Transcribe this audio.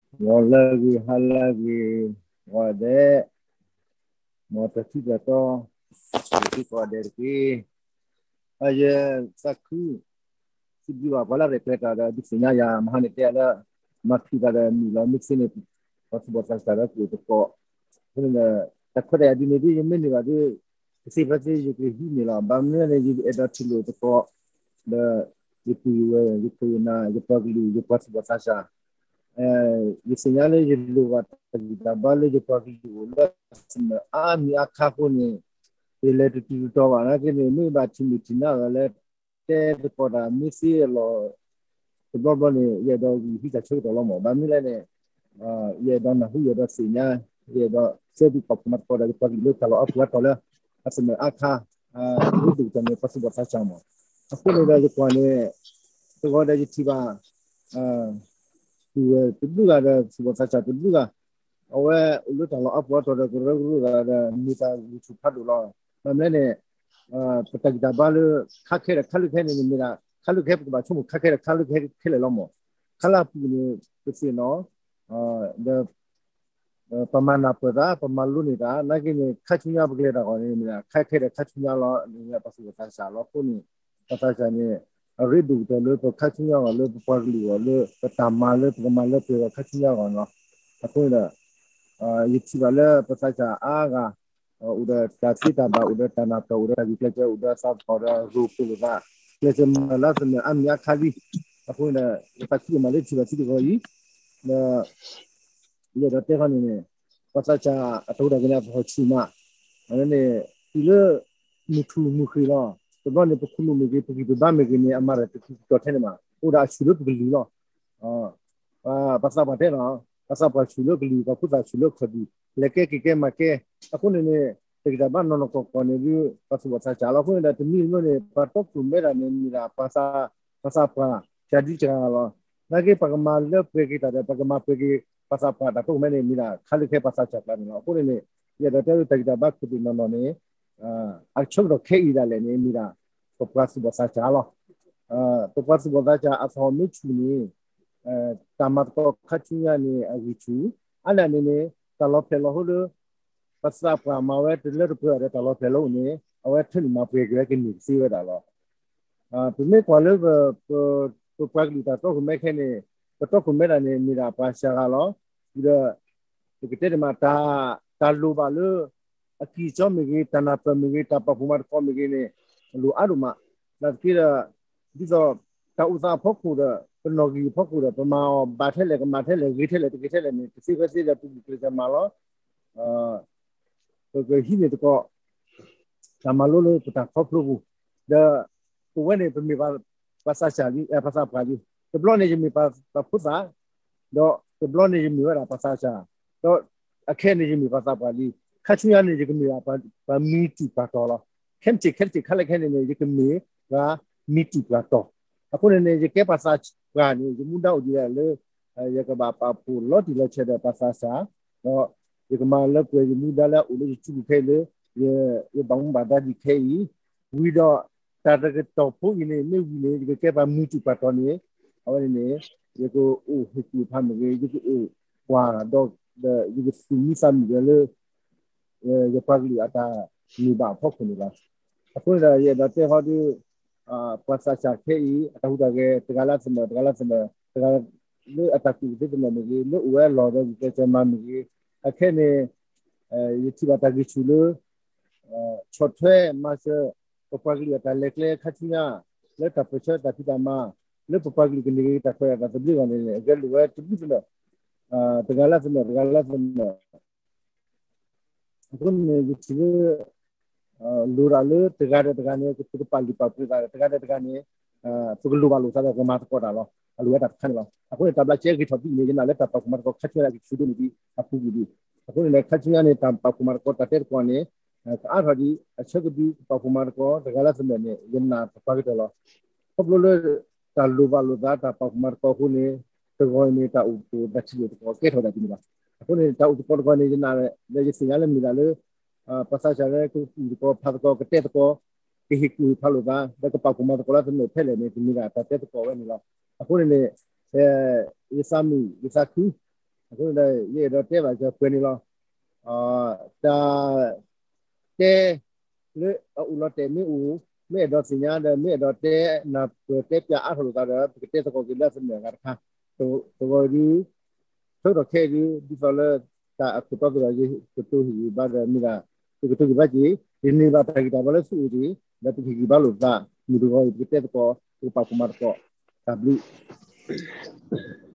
ဂီၤလၢအဂ့ၤ ဟါလၢအဂ့ၤ ကိးဂၤဒဲး, မ်တၢ်ထံၣ်တၢ်တီ ယသံကိးဂၤဒဲးတက့ၢ်. ယသးခု စံးဘျုးဘၣ်ပှၤလၢရဲၣ်ကျဲၤတၢ်ဒီး ဒုးသ့ၣ်ညါယၤ မဟါန့ၣ်တဲလၢ မၤထံၣ်သးဒီးမုာ်လီၤ မ့ၢ်သ့န့ၣ် ပှၤသူၣ်ဘီၣ်သးစၢ်ဒီးကအိၣ်သကိး, အဃိန့ၣ်ဒီး တၢ်ခွဲးတၢ်ယာ်ဒ်န့ၣ်ဒ် ယမ့ၢ်န့ၢ်ဘၣ်ဒီး ကသ့ဖဲသ့ယကဟံးန့ၢ်လီၤ. ဘၣ်မနုၤလဲၣ်န့ၣ် ယအဲၣ်ဒိးထံၣ်လိာ်သကိး ဒီး ယပုၢ်ယဝဲၢ် ယခိၣ်ယနၢ် ယပှၤကလုာ် ယပှၤသူၣ်ဘီၣ်သးစၢ် ယသ့ၣ်ညါလၢယလိၣ်ဘၣ်တၢ်ဂံၢ်တၢ်ဘါလၢယပှၤကလုာ်အိၣ်လၢအသနၢၣ်အါမံၤအါခါအဃိန့ၣ် ယလဲၤတတုၤတတီၤဘၣ်နာ်က့န့ၣ် မ့ၢ်ဘၣ်ထံၣ်မုၢ်ထံၣ်နါဂၤလၢ တဲသကိးတၢ်မ့ၢ်သ့အလီၢ် တဘျီဘျီန့ၣ် ယအဲၣ်ဒိးဂံၢ်ဟံးတၢ်ဆၢကတီၢ်လီၤမး. ဘၣ်မနုၤလဲၣ်န့ၣ် ယအဲၣ်ဒိးနၢ်ဟူ ယအဲၣ်ဒိးသ့ၣ်ညါ ယအဲၣ်ဒိးစဲဘူးပာ်ဖှိၣ်မၤသကိးဒီး ယပှၤကလုာ်လၢတၢ်လီၢ်အါပူၤအါတီၤလၢ အသနၢၣ်အါခါ ဒ်သိးကတၢၢ်န့ၣ် ပှၤသူၣ်ဘီၣ်သးစၢ်မး. အဃိန့ၣ်ဒီးယကွၢ်န့ၣ် တဂီၤဒီးယထံၣ်ဘၣ် ပုၢ်ဝဲၢ်တဘျုးဂၤဒီး သူၣ်ဘီၣ်သးစၢ်တဘျုးဂၤ အဝဲအိၣ်လၢတၢ်လီၢ်အါပူၤအါတီၤဒီး ကရၢကရိဂၤဒီး မ့ၢ်တၢ်ဂံၢ်ဆူၣ်ဖးဒိၣ်လီၤ. ဘၣ်မနုၤလဲၣ်န့ၣ် ပတၢ်ဂံၢ်တၢ်ဘါလၢ ခါခဲဒီးခါလၢခဲန့ၣ်န့ၣ်မ့ၢ်ဒၣ် ခါလၢခဲ ပကဘၣ်ဆိကမိၣ်ခါခဲဒီးခါလၢခဲခဲလၢာ်လီၤမး. ခါလၢအပူၤန့ၣ် ပသ့ၣ်နီၣ် ဒီး ပမၤနၢ်ပၢၢ်သး ပမၤလိန့ၢ်သး နာ်က့န့ၣ် ခါဆူညါပကလဲၤတၢ်ဂီၢ်န့ၣ် မ့ၢ်ဒၣ်ခါခဲဒီးခါဆူညါလီၤ. ပှၤသူၣ်ဘီၣ်သးစၢ်လီၤ. အဃိန့ၣ် ပှၤသးစၢ်န့ၣ် အရ့ဒိၣ်ကတၢၢ်လၢပခါဆူညါအဂီၢ် လၢပပှၤကလုာ်အဂီၢ် လၢပတၢ်မၤလၢပကမၤလၢပှဲၤဂီၢ်ခါဆူညါအဂီၢ်န့ၣ်လီၤ. အဃိန့ၣ်ဒီး ယထံၣ်ဘၣ်လၢပသးစၢ်အါဂၤ အိၣ်ဒီးတၢ်သ့တၢ်ဘၣ် အိၣ်ဒီးတၢ်နၢ်ပၢၢ် အိၣ်ဒီးတၢ်ဂုာ်ကျဲးစၢး အိၣ်ဒီးသးသဟီၣ်ဒီးရိၤဖိးလိာ်သး ကျဲးစၢးမၤလၢသနၢၣ်အါမံၤအါခါလံ. အဃိန့ၣ်ဒီး ယသးခုဒိၣ်မးလၢထံၣ်ဘၣ်သုတဂီၤအံၤ ဒီး ယအဲၣ်ဒိးတဲခီန့ၣ်န့ၣ် ပှၤသးစၢ်အတၢ်ဟူးတၢ်ဂဲၤန့ၣ် အသဟီၣ်ဆူၣ်မး, အန့ၣ် တုၤလၢ မုၢ်ထူၣ်မုၢ်ဃ့ၢ်လီၤ. တဘျီန့ၣ် ပခိၣ်နူာ်မ့ၢ်ဂ့ၤ ပဂံၢ်ပဘါမ့ၢ်ဂ့ၤန့ၣ် အမၤတၢ်တတုၤတီၤထဲန့ၣ်မး အိၣ်ဒၣ်အဆူၣ်လၢပကလုၢ်လီၤ. ပှၤသးပှၢ်တဲလီၤ, ပှၤသးပှၢ်ဆူၣ်လၢကလုၢ် ပှၤဖိသၣ်ဆူၣ်လၢခီၣ်ဒူၣ် လဲၤကဲက့ၤကဲမၤကဲ, အဃိန့ၣ်န့ၣ် တၢ်ဂံၢ်တၢ်ဘါနီၢ်နီၢ်ကီၢ်ကီၢ်န့ၣ် ဒ်ပှၤသူၣ်ဘီၣ်သးစၢ်လီၤ. အဃိန့ၣ်ဒီး တမံၤတမံၤန့ၣ် ပှၤတီခိၣ်ရိၣ်မဲဒၣ်န့ၣ် မ့ၢ်ဒၣ် ပှၤသးပှၢ် ကဒုကဂၤလီၤ. နာ်က့ပှၤကမၤလၢပှဲၤက့ၤတၢ်ဒီး ပှၤကမၤပှဲၤက့ၤ ပှၤသးပှၢ်တၢ်တီခိၣ်ရိၣ်မဲန့ၣ် မ့ၢ်ဒၣ်ခါလၢခဲပှၤသးစၢ်ကျါန့ၣ်လီၤ. အဃိန့ၣ်န့ၣ် ယအဲၣ်ဒိးတဲလၢတၢ်ဂံၢ်တၢ်ဘါခိၣ်သ့ၣ်နီၢ်နီၢ်န့ၣ် အဆၢကတီၢ်ခဲအံၤဒၣ်လဲာ်န့ၣ် မ့ၢ်ဒၣ် ပပှၤသူၣ်ဘီၣ်သးစၢ်လီၤ. ပပှၤသူၣ်ဘီၣ်သးစၢ်အသဟီၣ်မ့ၢ်ဆူၣ်န့ၣ် တၢ်မၤသကိးခါဆူညါန့ၣ် အဂံၢ်ဆူၣ်, အါဒၣ်န့ၣ်န့ၣ် တၢ်လီၤဖျဲၣ်လီၤဟိလၢ ပသးပှၢ်မၤဝဲတလၢတပှဲၤဒီးတၢ်လီၤဖျဲၣ်လီၤအိၣ်န့ၣ် အဝဲထၢနုာ်မၤပှဲၤက့ၤဝဲကန့ၢ်ကသ့ဝဲဒၣ်လီၤ. ပမ့ၢ်ကွၢ်လၢ ပပှၤကလုာ်တၢ်တီခိၣ်ရိၣ်မဲခဲန့ၣ် ပတီခိၣ်ရိၣ်မဲဒၣ်န့ၣ် မ့ၢ်ဒၣ်ပှၤစှၤဂၤလီၤ. ဒီး ပကတဲန့ၣ်မး တၢ်လိၣ်ဘၣ်လၢ အကံၢ်အစီမ့ၢ်ဂ့ၤ တၢ်နၢ်ပၢၢ်မ့ၢ်ဂ့ၤ တၢ်ပာ်ဖှိၣ်မၤသကိးမ့ၢ်ဂ့ၤန့ၣ် လိၣ်အါဒိၣ်မး. နာ်သက့ဒီး ဒ်သိး တၢ်အိၣ်သးအဖီခိၣ်ဒီး ပနီၣ်ဂံၢ်အဖီခိၣ်ဒီး ပမၤအီၤဘၣ်ထဲလဲၣ် ကမၤထဲလဲၣ် ဂ့ၤထဲလဲၣ် တဂ့ၤထဲလဲၣ်န့ၣ် တသ့ဖဲသ့ဒီး ပဂုာ်ကျဲးစၢးမၤလီၤ. ပကဟံးန့ၢ်သကိး တၢ်မၤလိလၢပတၢ်ခီဖျိပူၤ, ဒီး ပဝဲန့ၣ်ပမ့ၢ်ပှၤသးစၢ်လံ ပှၤသးပှၢ်လံ. တဘျီန့ၣ်ယမ့ၢ်ပှၤဖိသၣ်, ဒီးတဘျီန့ၣ်ယမ့ၢ်ဝဲဒၣ်ပှၤသးစၢ်, ဒီးအခဲအံၤန့ၣ်ယမ့ၢ်ပှၤသးပှၢ်လံ. ခါဆူညါန့ၣ် ယကမ့ၢ်ဒၣ်ပှၤမံၤတူာ်ပှၤတီၤလီၤ. ခဲမုၢ်ဆ့ၣ်ခဲတဆ့ၣ်ခါလၢခဲန့ၣ်န့ၣ် ယကမ့ၢ်ပှၤမံၤတူာ်ပှၤတီၤ. အဃိန့ၣ်န့ၣ် ယကဲပှၤသးပှၢ်န့ၣ် ယမူဒါအိၣ်ဒံးဒၣ်လၢ ယကဘၣ်ပာ်ဖှိၣ်လီၤတံၢ်လီၤဆဲးဒီးပှၤသးစၢ်, ဒီးယကမၤလၢပှဲၤယမူဒါလၢအအိၣ်လၢယစုပူၤခဲအံၤလၢ ယဘၣ်မူဘၣ်ဒါဒံးခဲအံၤ, ဝံၤဒီး တၢ်တကတီၢ်ဖိအံၤန့ၣ် မ့ၢ်ဝံၤန့ၣ် ယကကဲပှၤမံၤတူာ်ပှၤတီၤန့ၣ် အဝဲန့ၣ်န့ၣ် ယကအိၣ်ဟ့ၣ်ကူၣ်ဖးမ့ၢ်ဂ့ၤ ယကအိၣ်ကွၢ်ဒီး ယကသူၣ်မံသးမုာ်ဒီးလၢ ယပှၤကလုာ်အတၢ်မ့ၢ်ဘၣ်အဖီခိၣ်န့ၣ်လီၤ. အဃိန့ၣ်ဒီး ယအဲၣ်ဒိးတဲဟီဒီး ပှၤသးစၢ်ခဲအံၤ အတၢ်ဟူးတၢ်ဂဲၤ တဂၤလၢအသနၢၣ် တဂၤလၢအသနၢၣ် တဂၤလၢအတၢ်ကူၣ်သ့သနၢၣ်မ့ၢ်ဂ့ၤ လၢအိၣ်ဝဲအလီၢ်ဒီး ဂုာ်ကျဲးစၢးမၤမ့ၢ်ဂ့ၤ, အခဲန့ၣ် ယထံၣ်ဘၣ်တၢ်ဂံၢ်ဆူၣ်လၢ ဆီၣ်ထွဲမၤစၢၤ ပပှၤကလုာ်အတၢ်လဲၤကျဲခါဆူညါ လၢတၢ်ပၢၢ်ဆၢတၢ်ဖံးတၢ်မၤ လၢပပှၤကလုာ်ကန့ၢ်က့ၤတၢ်ခွဲးတၢ်သဘျ့အဂီၢ်န့ၣ် အဂဲၤလိာ်ဝဲတဘျုးသနၢၣ် တဂၤလၢအသနၢၣ် တဂၤလၢအသနၢၣ် အဃိန့ၣ် ယထံၣ်လၢ လိၣ်ဒၣ်လၢတဂၤဒီးတဂၤန့ၣ် ပကပာ်လုၢ်ပာ်ပှ့ၤသးဒီး တဂၤဒီးတဂၤန့ၣ် ပကလိၣ်ဘၣ်လိာ်သးဒီးကမၤသကိးတၢ်လီၤ. အလိၣ်ဝဲတၢ်တခါန့ၣ်လီၤ. အဃိန့ၣ် တၢ်ဘျးစဲအဂ့ၢ်ထီၣ်သံန့ၣ် ယနာ်လၢတၢ်ပာ်ဖှိၣ်မၤသကိးခါဆူညါ ကဆူၣ်ဒိၣ်န့ၢ်ဒံးအပူၤကွံာ်ဒံး. အဃိန့ၣ် ခါဆူညါန့ၣ် တၢ်ပာ်ဖှိၣ်မၤသကိးတၢ်တဲသကိးန့ၣ် ကအါထီၣ်ဒံး အဆၢကဒုး ပာ်ဖှိၣ်မၤသကိး တဂၤလၢသနၢၣ်န့ၣ် ယနာ်သပှၢ်ကတၢၢ်လီၤ. ခီဖျိလၢ တၢ်လိၣ်ဘၣ်လိာ်သး တၢ်ပာ်ဖှိၣ်မၤသကိးအဃိန့ၣ် တဂီၤအံၤန့ၣ် တၢ်အိၣ်ဖှိၣ်တၢ်ထံၣ်လိာ်သကိးကဲထီၣ်ဒၣ်ဒ်န့ၣ်လီၤ. အဃိန့ၣ် တၢ်အိၣ်သကိးတဂီၤန့ၣ် ယနာ်လၢယသ့ၣ်ညါလၢမ့ၢ်ဒၣ်လၢ ပှၤသးစၢ်လၢကကူၣ်သကိးဖးသကိး ကတဲသကိး ကဟ့ၣ်ကူၣ်ဟ့ၣ်ဖးလိာ်သး ဒီးကပာ်ဖှိၣ်မၤသကိးလၢသနၢၣ်ဖဲလဲၣ်န့ၣ် ကမ့ၢ်ဒၣ်တၢ်တဲသကိးဝဲန့ၣ်လီၤ. အဃိန့ၣ်န့ၣ် ယသးမုာ်ယသးခု အဃိန့ၣ်ဒီး ယအဲၣ်ဒိးတဲဘၣ်စၢၤပှဲၤန့ၣ်လီၤ. တၢ်တဲလၢအအိၣ်လီၤတဲာ်မ့ၢ်အိၣ်, မ့ၢ်အဲၣ်ဒိးသ့ၣ်ညါဒီး မ့ၢ်အဲၣ်ဒိးတဲနၢ်ပၢၢ်တဲပၠးအါထီၣ်လိာ်သးဒီး ပကတဲသကိးက့ၤလၢအသနၢၣ်အဂၤတခါ, တဂီၤဒု ဆိထီၣ်ခဲအံၤဒု ဒ်သိးလၢတၢ်အခိၣ်တီသ့ၣ်ဒီး ယကတိၤဟ့ၣ်ဂံၢ်ဘါဒီး မ့ၢ်ဒၣ် ပကတိၤဟ့ၣ်ဘါက့ၤ ယန့ၢ်ဘၣ်တၢ်ဂံၢ်တၢ်ဘါလၢသုအိၣ်တ့ၢ် ဒီးပကဟ့ၣ်ဂံၢ်ဘါလိာ်သး မုၢ်တဂီၤအံၤ ပကတဲသကိး ပကပာ်ဖှိၣ်မၤသကိး တၢ်ဘျုး